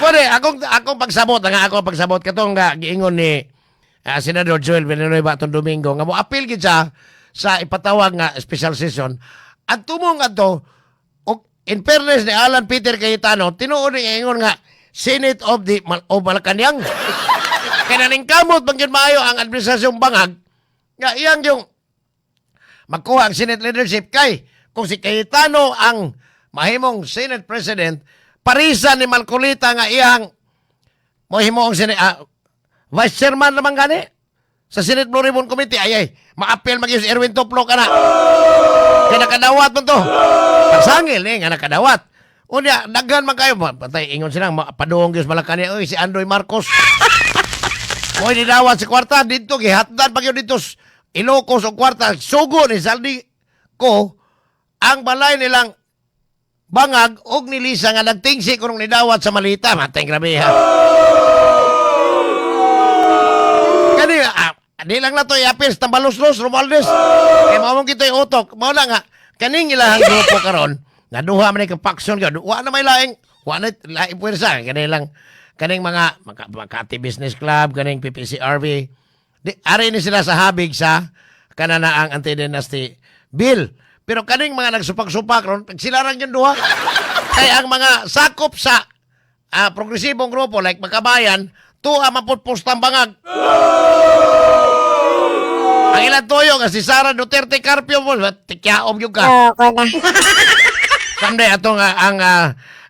Pwede, akong pagsabot, nga akong pagsabot, katong nga giingon ni Senador Joel Villanueva atong Domingo, nga mo appeal gid siya sa ipatawag nga special session. At tumong adto, og in fairness ni Alan Peter Cayetano, tinuod ni ingon nga Senate of the of Malacanang. Kaya naningkamot bang gyud maayo ang administrasyong bangag nga iyang yung magkuha ang Senate leadership kay kung si Cayetano ang mahimong Senate President, parisa ni Marcoleta nga iyang mohimo ang Senate, Vice Chairman naman gani sa Senate Blue Ribbon Committee. Ay ay, maapil magyud si Erwin Tulfo kana. Kaya nakadawat man to. Pagsangil ni nga nakadawat. Unya, daghan man kayo. Patay, ingon silang, padung gyud sa Malacanang. Oy, si Andoy Marcos. Mo'y nidawat si kwarta dito, gihatdan pa gyud dito Ilocos og kwarta. Sugo ni Zaldy Co ang balay nilang bangag og nilisa nga nagtingsi kunong nidawat sa malita. Matay, grabe ha. Kani, di lang na to i-appeal sa Tambaloslos, Romualdez. Kay mao mong kita utok. Mao na nga, kaning ilahang grupo karon, naduha man ni ka faction gyud. Wa na may laing, wa na laing puwersa. Kani lang, kaning mga Makati Business Club, kaning PPCRV. Di, ari ni sila sa habig sa kanana ang anti-dynasty bill. Pero kaning mga nagsupak-supak ron, sila rang yung duha. Kay ang mga sakop sa progresibong grupo like Makabayan, tuwa maputpustang bangag. Ang ilang tuyo nga si Sara Duterte Carpio mo, tikyaom yung ka. Loko na. Samday ato nga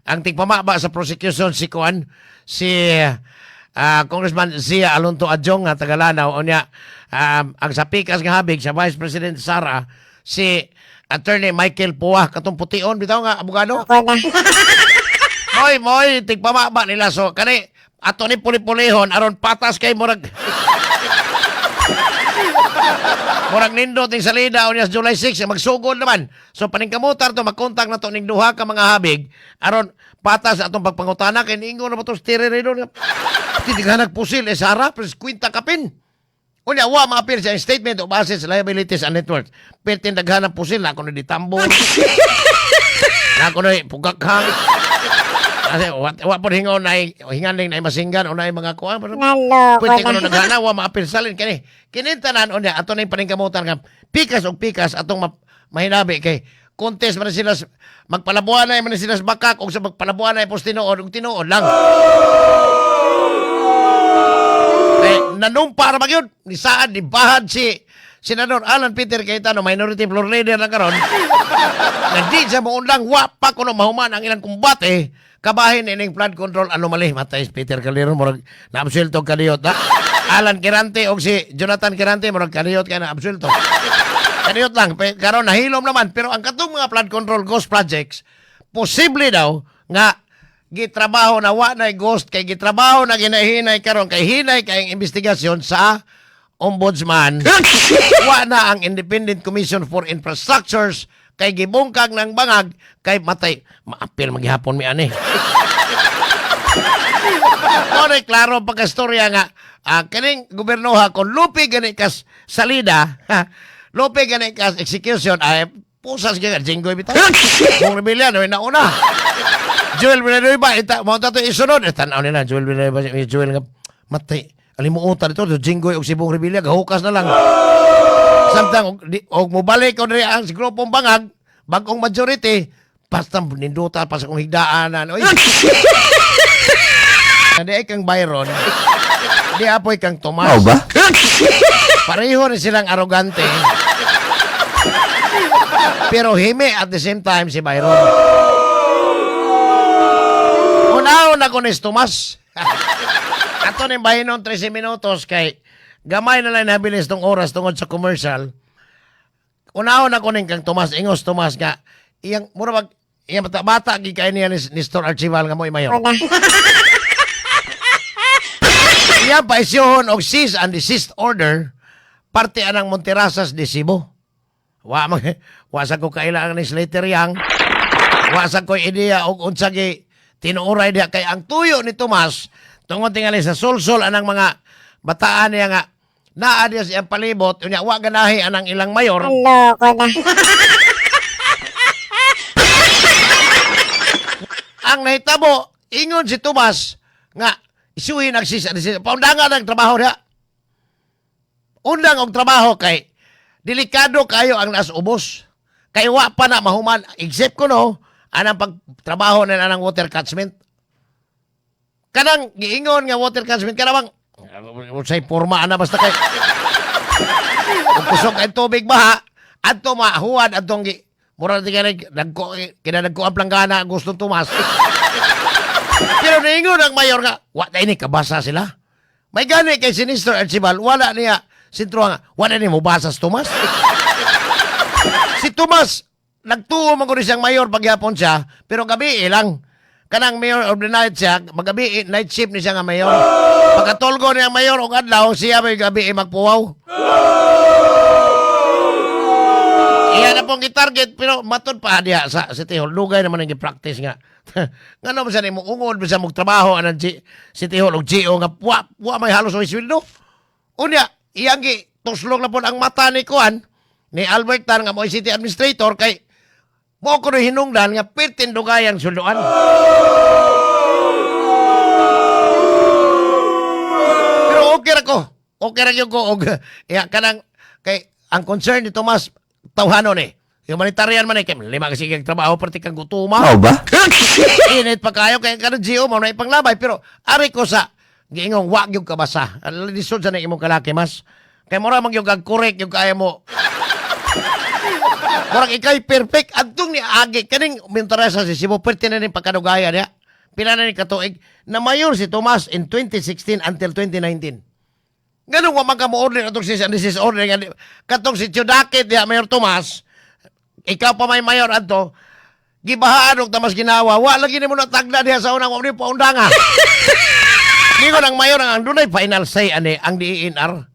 ang tigpamaba sa prosecution si Kuan si Congressman Zia Alonto Adiong nga taga Lanao, unya ang sa pikas nga habig sa Vice President Sara si Attorney Michael Poa, katong pution bitaw nga abogado. Loko na. Moy moy tigpamaba nila, so kani ato ni puli-pulihon aron patas kay murag murag nindot ning salida unya sa July 6 magsugod naman. So paningkamutar to magkontak na to ning duha ka mga habig aron patas atong pagpangutana kay niingon na ba to sa Terry nga tidighan nagpusil eh Sara pres kwinta kapin. Unya wa maapil sa statement of assets, liabilities and net worth. Pertin daghan ang pusil na kuno ditambo. Na kuno pugakhang. Kasi wa po hingaw na hinganing na masinggan o na mga kuan. Pero Naloko pwede ko na. na naghana, wa maapil salin kani. Kini tanan unya ato na yung paningkamutan nga pikas og pikas atong mahinabi kay contest man sila magpalabuan na man sila sa bakak og sa magpalabuan na pos tinuod og tinuod lang. Eh, nanumpa ra magyud ni saad ni bahad si Senador Alan Peter Cayetano, minority floor leader na karon, na di siya muundang wa pa kuno mahuman ang ilang kumbate kabahin ining flood control anomaly. Matay Peter Calderon, murag naabsuelto kadiyot na. Alan Quirante og si Jonathan Quirante murag kadiyot kay naabsuelto. Kadiyot lang karon nahilom naman, pero ang katong mga flood control ghost projects posible daw nga gitrabaho na wa na ghost kay gitrabaho na ginahinay karon kay hinay kay ang investigasyon sa ombudsman. Wa na ang Independent Commission for Infrastructures kay gibungkag ng bangag kay matay maapil maghapon mi ani. Mo na klaro pagkastorya nga kining gobernoha kung lupi gani kas salida, ha, lupi gani kas execution ay pusas gyud Jinggoy bitaw. Kung rebellion ay nauna. Joel Villanueva ita mo ta to isunod eh, tan-aw nila Joel Villanueva, si Joel nga matay alimuotan ito Jinggoy og Sibong Revilla gahukas na lang. Samtang og mobalik ko diri ang grupong bangag bag-ong majority basta ninduta pa sa kong higdaanan. Oy. Di ay kang Byron. Di apoy kang Tomas. Mao ba? Pareho rin silang arogante. Pero himi at the same time si Byron. Unaon ako ni Tomas. Ato ni bahinon 13 minutos kay gamay na lang nabilis tong oras tungod sa commercial. Unaon ako ning kang Tomas, ingos Tomas nga iyang mura bag iyang bata-bata gid kay niya ni Nestor Archival nga mo'y mayor. Una. Iyang paisyohon og cease and desist order parte anang Monterasas de Cebu. Wa mag wa sa ko kaila ang ni Slater Yang. Wa sa ko ideya og unsa gi tinuoray diha kay ang tuyo ni Tomas tungod tingali sa sulsol anang mga bataan niya nga naa diya sa iyang palibot unya wa ganahi anang ilang mayor. Naloko na. Ang nahitabo ingon si Tomas Nga isuhin ang sis paundangan ang trabaho diha. Undang og trabaho kay delikado kayo ang nas ubos. Kay wa pa na mahuman except kuno anang pagtrabaho na anang water catchment. Kanang giingon nga water catchment kanang unsay porma ana, basta kay kung kusog ang tubig baha adto mahuwad adtong gi mura ti kanang nagko kinanagko ang planggana gusto Tomas. Pero niingon ang mayor nga wa na ini kabasa sila. May gani kay si Nestor Archival, wala niya sintro nga wala ni mobasa si Tomas. Si Tomas nagtuo man gud siyang mayor pagyapon siya, pero gabi lang kanang mayor of the night siya, magabi night shift ni siya nga mayor. Pagkatulgo niya ang mayor og adlaw, siya may gabi magpuwaw. Iya na pong gitarget, pero matod pa diha sa City Hall. Dugay naman ang gi-practice nga. Ngano man sa nimo ungod bisan mo trabaho anang City Hall og GO nga wa wa may halos may sweldo. Unya, iyang gi tuslong na pud ang mata ni kuan ni Albert Tan nga mo city administrator kay mo ko hinungdan nga pertin dugayang sweldoan. Pero okay ra ko. Okay ra gyud ko og iya kanang kay ang concern ni Tomas tawhanon eh. Humanitarian man eh. Kay lima kasi kag trabaho perti kang gutuma. Mao ba? Init pa kayo kay kanang GO mo na ipanglabay, pero ari ko sa giingong wa gyud kabasa. Lisod sa na imong kalaki mas. Kay mura man gyud kag correct yung kaya mo. Murag ikay perfect adtong ni agi kaning minteresa si Cebu perti na ning pagkadugaya niya. Pila na ni katuig na mayor si Tomas in 2016 until 2019. Ganun wa man ka mo order atong si this is order nga katong si Chudakit diha, Mayor Tomas, ikaw pa may mayor adto gibahaan og tamas ginawa, wa lagi nimo natagda diha sa unang wa mo paundanga. Ningon ang mayor ang dunay final say ani ang DENR.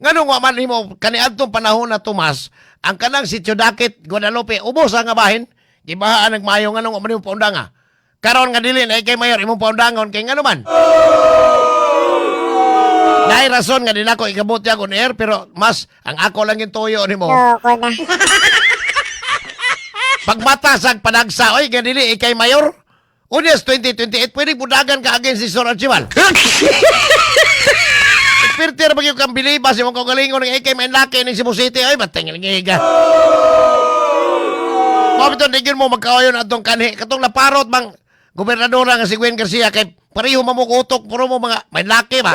Nganong wa man nimo kaniadtong panahon na Tomas, ang kanang si Chudakit Guadalupe ubos ang nga bahin gibahaan nagmayo, nganong wa man nimo paundanga? Karon nga dili na kay mayor imong paundangon kay ngano man? Naay rason nga di nako ikabot ya on air, pero mas ang ako lang yung tuyo nimo. Loko na. Pagmata sa panagsa, oy, nga dili ikay mayor. Unyas 2028, pwede budagan ka against si Sir Archival. Pirtir ba yung kang bilibas, yung kagalingon ng ikay may laki ng Cebu City, oy, ba't ngiga? Mao bitaw digyon mo magkaoyon atong kanhi katong naparot bang gobernadora nga si Gwen Garcia kay pareho mamukutok puro mo mga may laki ba.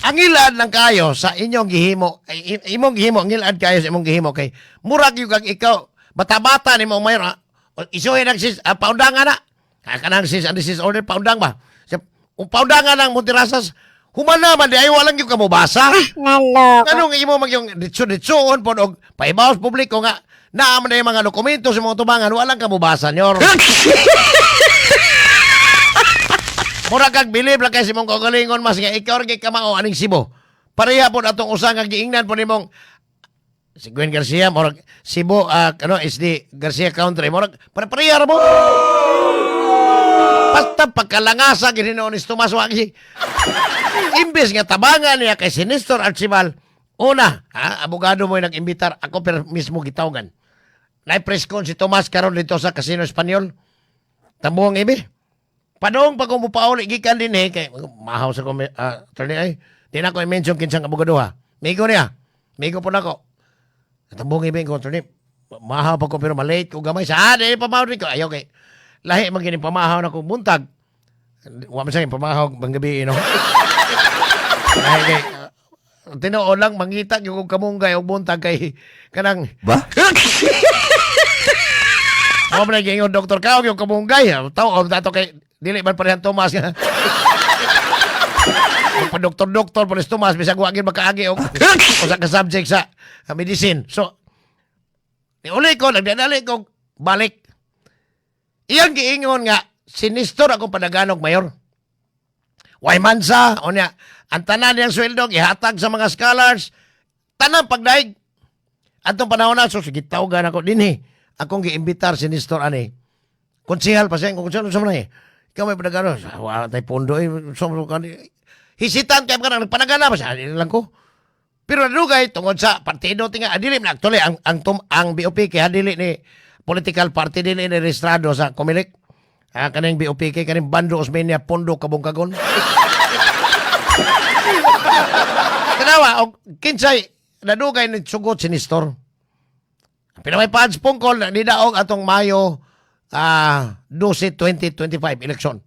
Ang ilad lang kayo sa inyong gihimo, ay, imong gihimo, ang ilad kayo sa imong gihimo kay murag yung kag ikaw bata-bata nimo mayor ah, isuhin ang sis ah, paundangan na. Kanang sis and this is order paundang ba? Sa kung paundangan ang Monterasas, humana man di ay walang yung kamubasa. Naloko. Anong imo mag yung ditso-ditsoon pod og paibaw sa publiko nga naa man na yung mga dokumento sa mga tubangan, walang kamubasa nyor. Mura kag bilib lang kay si mong kaugalingon mas nga ikaw ra kay kamao aning Cebu. Pareha pod atong usa nga giingnan po nimong si Gwen Garcia, murag Cebu ah, ano is the Garcia Country, murag pare-pareha ra mo. Basta pagkalangasa gini ni Tomas wa gi. Imbes nga tabangan niya kay si Nestor Archival, una, ha, abogado mo yung nag-imbitar, ako pero mismo gitawagan. Na-press con si Tomas karon dito sa Casino Espanyol. Tambuang ibi. Padong pag umupauli, gikan din eh, kay, mahaw sa kong, attorney ay, di na ako i-mention kinsang abogado ha. Migo niya. Migo po na ako. Tambuang ibi ko, attorney, mahaw pa ko pero malate ko gamay. Sa, ah, di pamahaw ko. Ayaw kay, lahi man gini pamahaw na ko buntag. Wa man siya pamahaw bang gabi, no? Lahi kay, tinuod lang, mangita yung kamunggay og buntag kay kanang Ba? Mo man naging doktor ka og yung kamunggay. Tao og tato kay dili man parehan Tomas nga. Pa doktor doktor pa Tomas bisag wa gyud makaagi og usa ka subject sa medicine. So niuli ko nagdadali ko balik. Iyang giingon nga sinistor akong padaganog mayor. Way mansa unya ang tanan niyang sweldo gihatag sa mga scholars, tanang pagdaig. Atong panahon na, so sige tawagan ako dinhi. Akong giimbitar si Nestor ani. Konsehal pa siya, kung konsehal sa mga eh. Ikaw may panagano, wala tayo pondo eh. So, hisitan kayo ka nang nagpanagana pa siya, lang ko. Pero nadugay, tungod sa partido, tinga, adili na, actually, ang BOP, kaya dili ni political party din inirehistrado sa Comelec. Ah, kaning BOPK, kaning Bando Osmeña Pondo Kabungkagon. Tanawa, og kinsay nadugay ni sugot si Nestor. Pinamay pads pungkol na nidaog atong Mayo 12, 2025 election.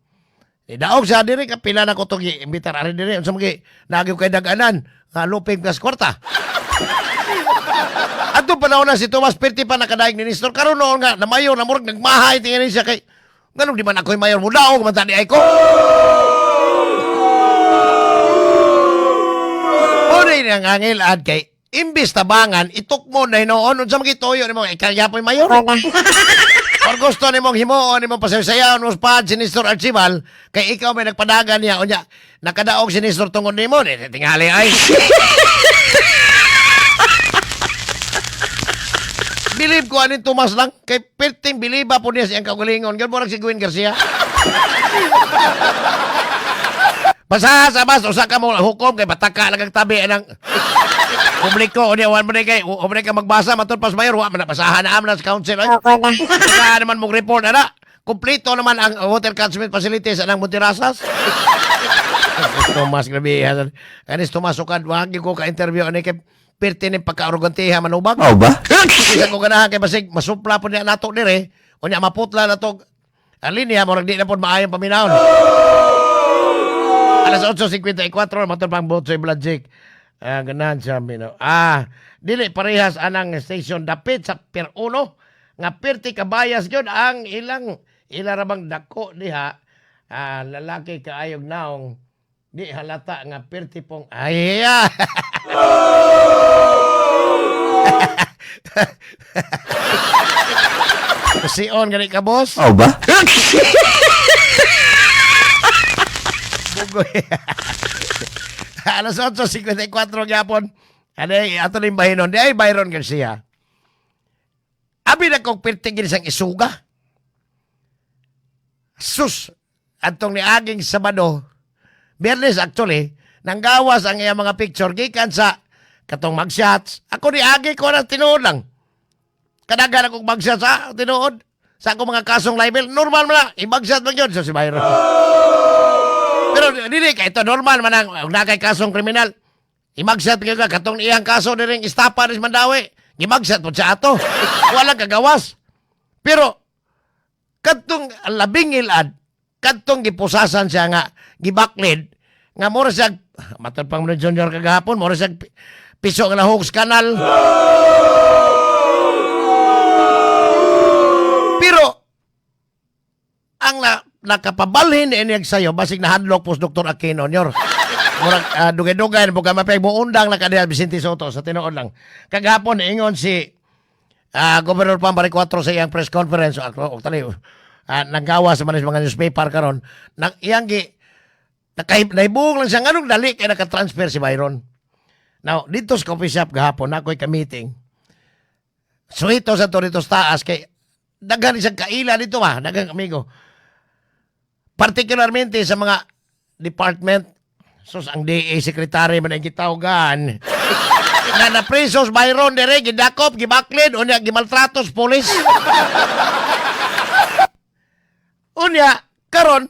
Nidaog siya diri ka pila na ko tong giimbitar ari diri unsa man nagi kay daganan nga luping plus kwarta. Adto panahon na si Tomas Perti pa nakadaig ni Nestor, karon noon nga na mayor na murag nagmahay tingin siya kay nganong di man ako'y mayor mo daog man tani ay ko. Uri ang angil-ad kay imbis tabangan itukmo na hinuon unsa man gituyo nimo ikaw yapoy mayor. Ko na. Or gusto nimong himuon nimong pasaysayaon mo pa si Nestor Archival kay ikaw may nagpadagan niya unya nakadaog si Nestor tungod nimo ni tingali ay. Bilib ko aning Tomas lang kay perting biliba po niya siyang kaugalingon. Gyud murag si Gwen Garcia. Basta sa bas usa ka mo hukom kay bataka lang ang tabi anang publiko unya wan mo ni kay o ka magbasa matud pas mayor wa man na basahan na am na sa council ay. Ko na. Wala naman mong report, ana. Kompleto naman ang water catchment facilities anang Montirasas. Tomas, grabe. Kanis Tomas, sukad, wag ko ka-interview ani kay perti ni pagka-arogantiha manubag. Mao ba? Isa ko ganahan kay basig masupla po niya nato dire. Unya maputla na to. Ang linya, murag di na po maayong paminahon. Alas 8:54, matod pang Botsoy Bladjik. Ah, ganahan siya, mino. Ah, dili parehas anang station dapit sa Pier 1 nga perti kabayas gyud ang ilang ilarabang dako diha. Ah, lalaki kaayog naong di halata nga perti pong ay ah. Kusion gani ka, boss. Mao ba? Bugoy. Alas 8:54 gyapon. Ano, ato ning bahinon. Di ay Byron Garcia. Abi na kong perti gini siyang isuga. Sus, atong niaging Sabado, Biyernes actually, nanggawas ang iyang mga picture gikan sa katong magshots. Ako ni agi ko na tinuod lang. Kadagan akong magshots, ah, tinuod. Sa akong mga kasong libel, normal man na, i-mugshot man yun. So si Byron. Pero dili kay ito normal man ang og naa kay kasong kriminal. I-mugshot gyud ka katong iyang kaso diring istapa ni Mandawi. Gi-mugshot po siya ato. Wala kagawas. Pero kadtong labing ilad, kadtong gipusasan siya nga gibaklid nga mura siya matod pang junior kagahapon mura siya piso nga nahog sa kanal. Pero ang nakapabalhin ni niyag sayo basig nahadlok po si Dr. Aquino nyor. Murag dugay-dugay na po ka mapay muundang na kaniya Vicente Soto sa tinuod lang. Kagahapon ingon si Governor Pam Baricuatro sa iyang press conference ako tani nanggawa sa manis mga newspaper karon nang iyang gi nahibong lang siya nganong dali kay naka-transfer si Byron. Now, dito sa coffee shop gahapon ako'y ka-meeting. So ito sa to dito sa taas kay daghan siyang kaila dito ba, daghang amigo. Particularmente sa mga department, sus ang DA secretary man ang gitawagan. Na napresos Byron dire gidakop, gibaklid, unya gimaltratos pulis. Unya karon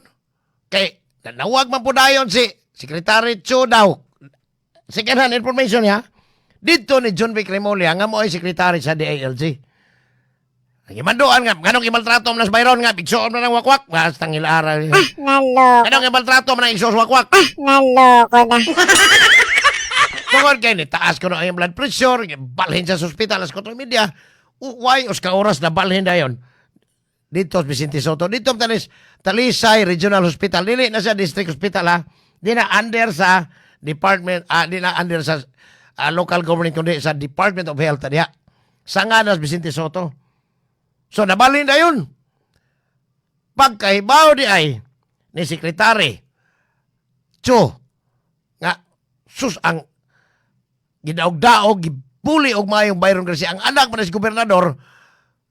kay nanawag man po dayon si Secretary Chu daw. Second hand information niya. Dito ni John Vic Remulla nga mo ay secretary sa DILG. Ang gimanduan nga, nganong gimaltrato man si Byron nga, igsuon man ang wakwak. Basta ang ilaara. Naloko. Nganong gimaltrato man ang igsuon wakwak. Naloko na. Tungod kay ni taas ko na ang blood pressure, balhin sa ospital alas 4:30. Why os ka oras na balhin dayon? Dito sa Vicente Soto, dito tanis Talisay Regional Hospital. Dili na siya district hospital ha. Di na under sa department, di na under sa local government kundi sa Department of Health diha. Sa nga na sa Vicente Soto. So nabalhin dayon. Pagkahibaw di ay ni Secretary Chu nga sus ang gidaog-daog, gibuli og maayong Byron Garcia. Ang anak man si gobernador,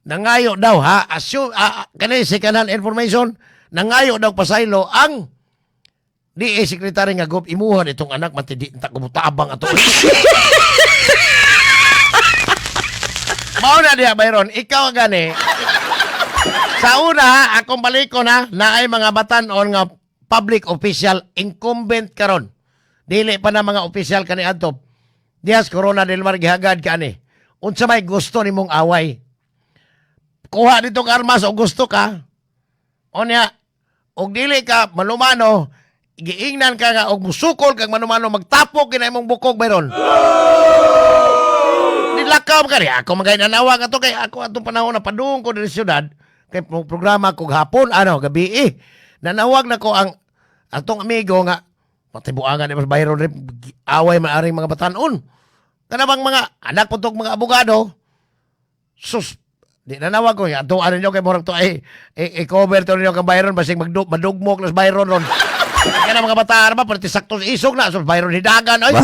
nangayo daw ha, assume, kani second hand information, nangayo daw pasaylo ang DA secretary nga gop imuhan itong anak matidi ta kumutabang ato. Mao na diha Byron, ikaw gani. Sa una, akong balikon ha, naay mga batan-on nga public official incumbent karon. Dili pa na mga official kani adto. Dias Corona del Mar gihagad kani. Unsa may gusto nimong away? Kuha ditong armas o gusto ka. Onya, og dili ka manumano, giingnan ka nga og musukol kag manumano magtapok kina imong bukog bayron. Nilakaw ka rin. Ako magay nanawag ato kay ako atong panahon na padung ko diri sa syudad kay programa ko hapon ano gabi eh. Nanawag na ko ang atong amigo nga patibuangan ni mas Byron rin away man aring mga batanon. Kana bang mga anak po tong mga abogado, sus di nanawag ko ato ano ninyo kay murag to ay i-cover to ninyo kang Byron basig madugmok las Byron ron. Kana mga bataan ba perti sakto sa isog na sus Byron hidagan ay.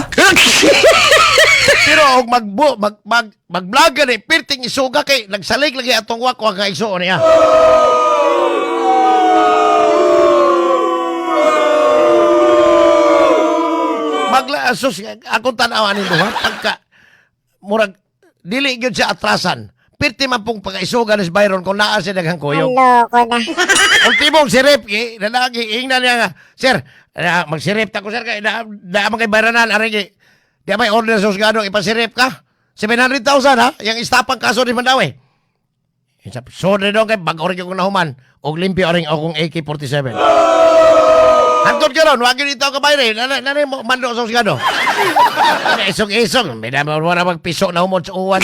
Pero og magbu mag mag mag-vlog gani perting isuga kay nagsalig lagi atong wako ang kaigsuon niya. Magla sus akong tan-aw aning duha pagka murag dili gyud siya atrasan. Pirti man pong pagkaisuga ni Byron kung naa siya daghang kuyog. Naloko na. Ultimong sirip, eh, lalaki, ingnan niya nga, "Sir, na, magsirip ta ko, sir, kay, na, na, kay Byronan, aring, eh, di may order sa husgado, ipasirip ka. 700,000, ha? Yang istapang kaso ni Mandawi." So, na kay, bago rin ko nahuman, og limpyo rin akong AK-47. Hantod ka ron, wag yun ito ka bayre, nanay mo, mando sa husgado. Isog-isog, may naman wala magpiso na humod sa uwan.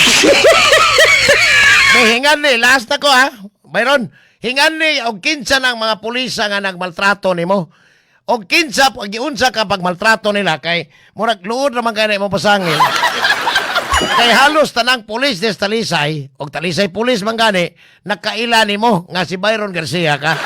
May hingan ni, last na ko ha. Byron, hingan ni og kinsa ng mga pulisa nga nagmaltrato nimo. Og kinsa pag giunsa ka pag maltrato nila kay murag luod naman kay na imong pasangil. Kay halos tanang pulis des Talisay og Talisay pulis man gani nakaila nimo nga si Byron Garcia ka.